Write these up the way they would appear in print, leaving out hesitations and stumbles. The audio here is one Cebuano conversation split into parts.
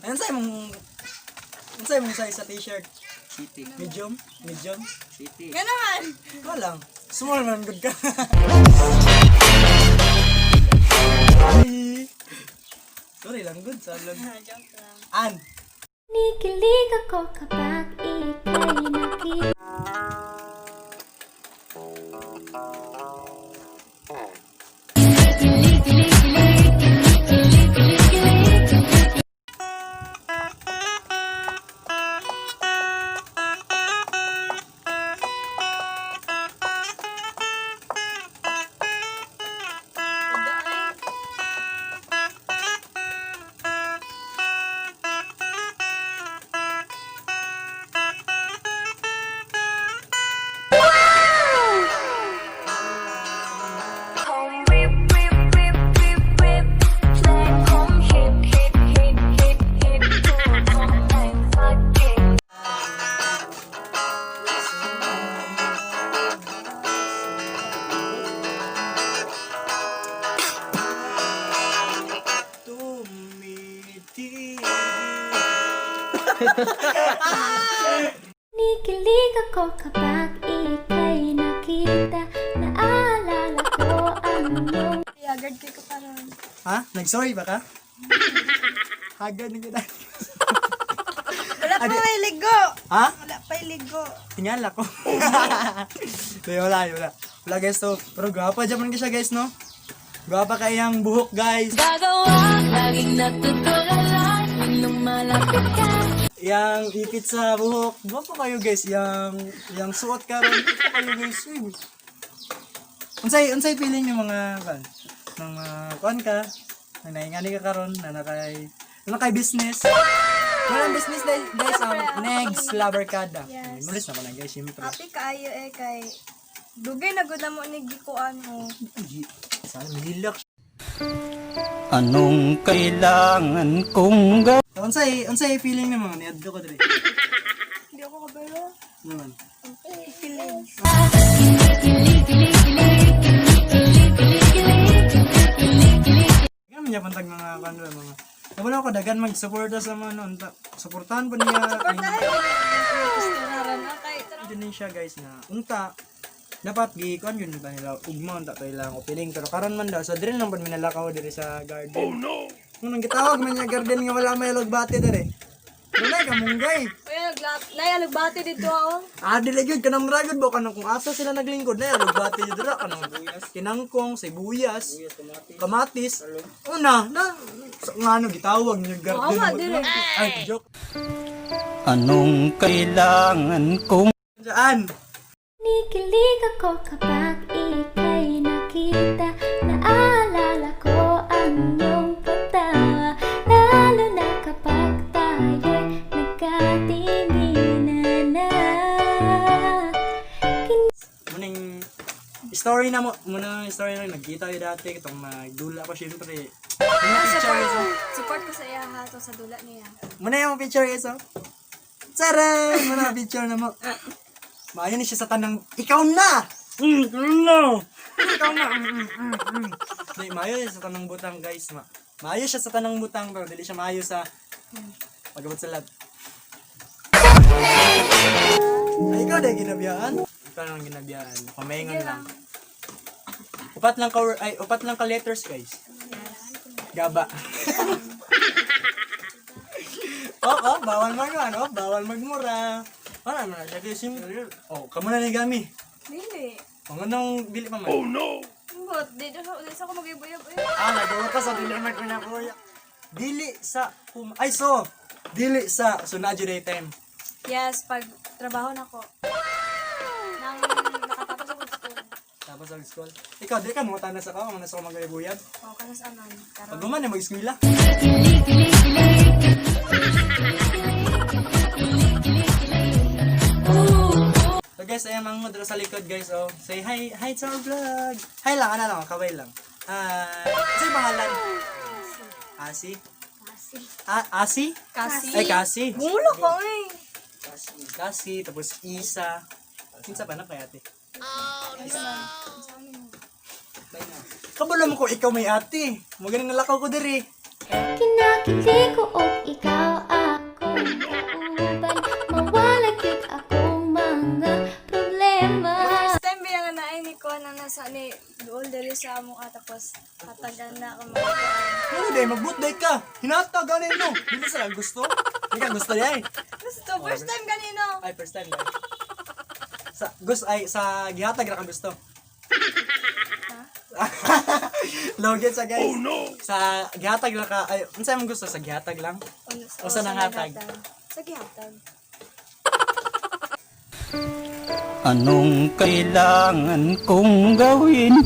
Ayun sa imong Unsa imong size sa t-shirt? City. Medium? Medium? City. Nga naman. Wala lang. Small man good ka. Ay. Sorry lang good sa lang. Joke lang. An. Kinikilig ako kapag ika'y nakita. Tumitigil. Kinikilig ako kapag ika'y nakita. Naalala ko ang iyong Haggard kay ko karon. Ha? Nag-sorry ba ka? Hagad na kita. Wala pa may ligo. Ha? Wala pa ligo. Tingala ko. Di, wala, wala. Wala guys, so, pero gwapa dyan man siya guys, no? Gwapa kayang buhok guys. Gagawa, laging natutulala tuwing lumalapit ka. Yang ipit sa buhok. Gwapa kayo guys, yang suot karon. Gwapa kayo guys. Uy. Unsay feeling ng mga kan? Mga kuan ka? Nang naingani ka karon na nakay business. Walang business guys, guys ang next Labarkada. Yes. Mulis na ko na guys, syempre. Happy kaayo eh kay dugay na gud na mo ni gikuan mo. Ay, sana mahilak. Anong kailangan kong gawin? Unsay feeling ng mga niadto ko diri? Hindi ako kabalo. Naman. Feeling. Ganun niya pantag mga kano mga. Wala ko dagan mag-suporta sa mga ano, suportahan po niya. Portahan. Customeran na kay Yun din siya guys na unta dapat gi kuan yun ba nila ugma unta to ilang opening pero karon man daw so diri lang pud minalakaw diri sa garden. Oh no. Kung nang gitawag man niya garden nga wala may logbate diri. Wala ka munggay. Uy, naglap. Nay, nagbati dito ako. Ah, dili gyud kanang muragod ba kanang kung asa sila naglingkod na logbate jud dira kanang kinangkong, sibuyas, kamatis. Una na sa ngano gitawag niya garden. Oo, dili. Ay, joke. Anong kailangan kong Saan? Kinikilig ako kapag ika'y nakita. Naalala ko ang iyong patawa. Lalo na kapag tayo'y nagkatinginan na. Muning story na mo, muna story na nagkita tayo dati itong magdula ko syempre. Muna picture Support, guys. Oh. support ko sa iya ha, to sa dula niya. Muna yung picture guys. Oh. Tara! Muna picture na mo. Maayo ni siya sa tanang ikaw na. No. Ikaw na. Di, maayo siya sa tanang butang guys. Maayo siya sa tanang butang pero dili siya maayo sa pagabot sa lab. Ay, ikaw dahil ginabiyaan? Ikaw lang ginabiyaan. Kumaingon lang. Upat lang ka ay upat lang ka letters guys. Gaba. Oo, oh, bawal mag ano, bawal magmura. Wala man na siya guys. Oh, kamo na ni Gami. Dili. Ang anong bili pa man. Oh no. Ingot, di di sa ako magibuyab eh. Ah, nagawa ka sa dili man ko na kuya. Dili sa ay so dili sa so na jud time. Yes, pag trabaho na ko. Nang nakatapos ako sa school. Tapos ang school. Ikaw di ka mo na sa ka, mo na sa magayabuyab. O, kanas anan. Pag Karon. guman na mag-eskwela. So guys, ayan mga dra sa likod guys. Oh, say hi, hi to our vlog. Hi lang, ano lang, kaway lang. Hi. Say pangalan. Asi. Kasi. Ah, Asi? Kasi. Ay, Kasi. Bumulo ko eh. Kasi, tapos Isa. Kinsa pa na kay ate? Kabalo mo ko, ikaw may ate. Magaling nalakaw ko diri. Kinakilig ko og ikaw. Tapos, hatagan na ako mga kuan. Ano day, mag-birthday ka. Hinatag ganin no. Dili sa gusto. Hindi ka gusto niya eh. Gusto, first time ganino. Ay, first time lang. Sa gusto ay sa gihatag ra ka gusto. Logit sa guys. Oh no. Sa gihatag ra ka ay unsa imong gusto sa gihatag lang? O sa nanghatag? Sa gihatag. Anong kailangan kong gawin?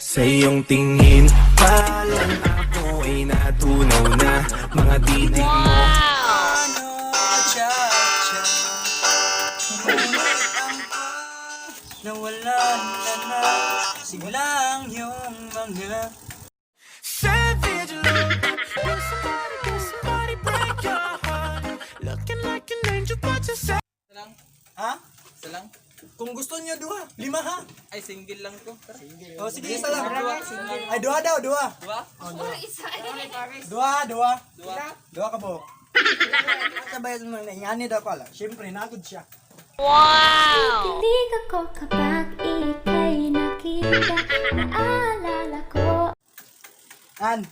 Sa iyong tingin, parang ako ay natunaw na. Mga titig mo. Ano, cha cha. Ngunit ang nawala na na sigla ang iyong mga Savage love. Will somebody, will somebody break your heart? Looking like an angel, but you're Isa lang. Ha? Isa lang. Kung gusto niyo duha, lima ha. Ay, single lang ko. Tara. O sige, isa lang. Ay, duha daw, duha. Dua? Duha, duha. Dua? Duha ka po. Sabay mo na ingani daw pala. Siyempre, nagod siya. Kinikilig ako kapag ika'y nakita. Naalala ko An,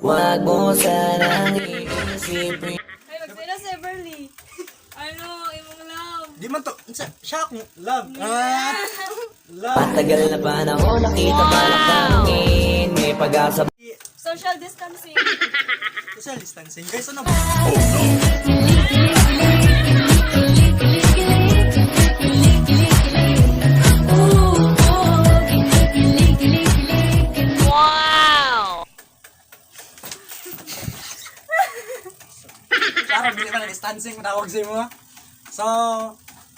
Wag mo sanang iisipin. Ay, magsila sa Everly. Ano, imong love. di man to, unsa, siya akong love. Ah, love. Matagal na panahon nakita balak tanungin. May pag-asa. Social distancing. Social distancing. Guys, ano ba? Parang hindi pa na distancing matawag sa imo. Ha? So,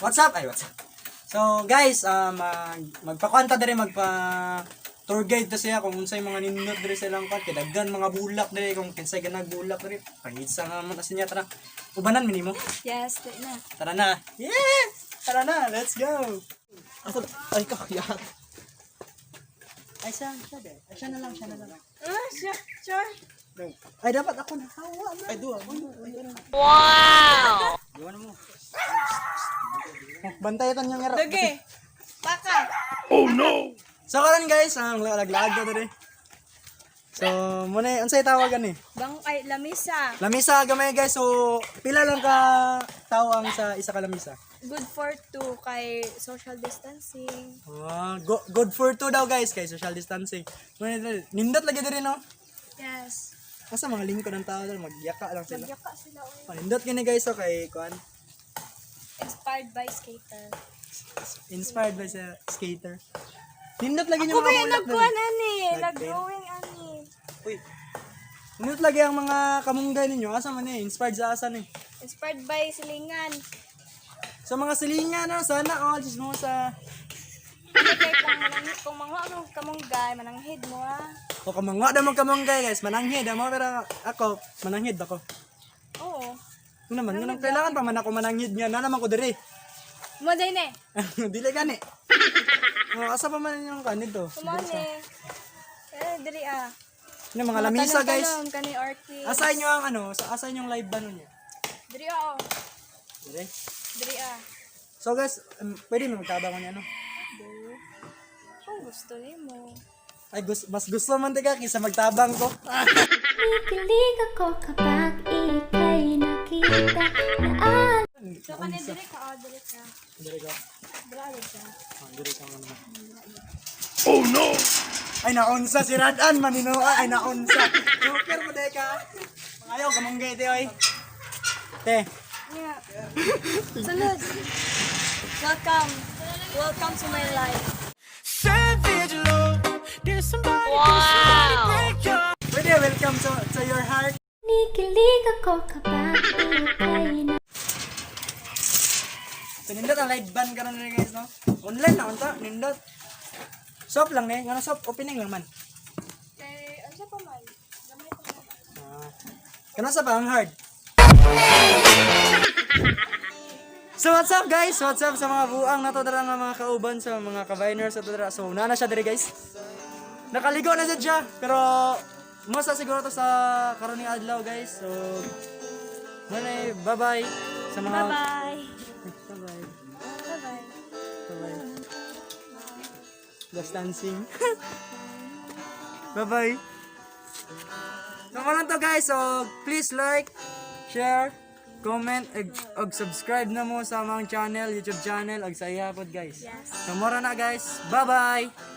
what's up? Ay, what's up? So, guys, magpakwanta diri magpa tour guide ta siya kung unsay mga nindot diri sa ilang kwan kay daghan mga bulak diri kung kinsay ganag bulak diri pangitsa nga man ta siya tara ubanan minimo. Yes, di na. Tara na. Yeah! Tara na, let's go. Ako, ay, kakuyak. Ay, siya, siya, de. Ay, siya na lang, siya na lang. Ah, sure, sure. Ay, dapat ako na. Hawa na. Ay, dua. Bantay ito niyong ero. Dugi. Paka. So, karon guys, ang laglag na diri. So, muna, unsay tawagan ni? Bang, ay, lamisa. Lamisa gamay guys. So, pila lang ka tao ang sa isa ka lamisa? Good for two kay social distancing. Ah, good for two daw guys kay social distancing. Muna diri, nindot lagi diri no. Yes. Asa mga lingkod ng tao diri magyaka lang sila. Magyaka sila. Oy. Oh, nindot gini guys so kay kuan. Inspired by skater. Inspired by sa skater. Nindot lagi Ako yung ba mga yung bulak nagkuhan diri. ani? Nag-paint? Nag-drawing ani. Uy. Nindot lagi ang mga kamunggay ninyo. Asa man eh? Inspired sa asa ni? Inspired by silingan. Sa mga silingan no, sana all mo sa Ano kay kung mananghid, kung manguha akong kamunggay, mananghid mo ah. O kamangwa daw mga kamunggay guys, mananghid mo pero ako mananghid ako. Oo. Ano naman, nga kailangan pa man ako mananghid nga na naman ko diri. Mo day ne. Dili gani. Oh, asa pa man yung kanid to? Kumane. Eh, diri ah. Ano mga lamisa guys. Tanom, kani orchid. Asa inyo ang ano, sa asa inyong live ba nun niya? Diri ah. Oh. Diri. Diri ah. So guys, pwede mo magtabang ko niya no. Kung gusto nimo. Ay, mas gusto man tika kaysa magtabang ko. Kinikilig ako kapag ika'y nakita. Naalala So kani diri ka oh, diri ka. Diri ka. Diri ka. Oh, diri ka muna. Oh no! Ay naunsa si Radan maninoa ay naunsa. Joker mo deka. Ayaw kamunggay te oy. Te, Yeah. Sunod. Welcome. Welcome to my life. Savage love. Did somebody, did somebody break your pwede welcome to your heart. Kinikilig ako kapag ika'y So nindot ang live band karon ni guys no. Online na unta nindot. Soft lang ni, ngano soft opening lang man. Kay ano pa man? Gamay pa man. Ah. Kano sa pa ang hard? So what's up guys? What's up sa mga buang nato dara nga mga kauban sa mga ka-viners ato dara. So naa na siya diri guys. Nakaligo na siya siya, pero masa siguro to sa karon nga adlaw guys. So muna bye-bye sa mga Bye-bye. Bye-bye. Bye-bye. Bye-bye. Just dancing. Bye-bye. So, mao lang to, guys. So, please like, share, comment, ug subscribe na mo sa among channel, YouTube channel, ug sa iya pod, guys. Yes. So, mao ra na, guys. Bye-bye!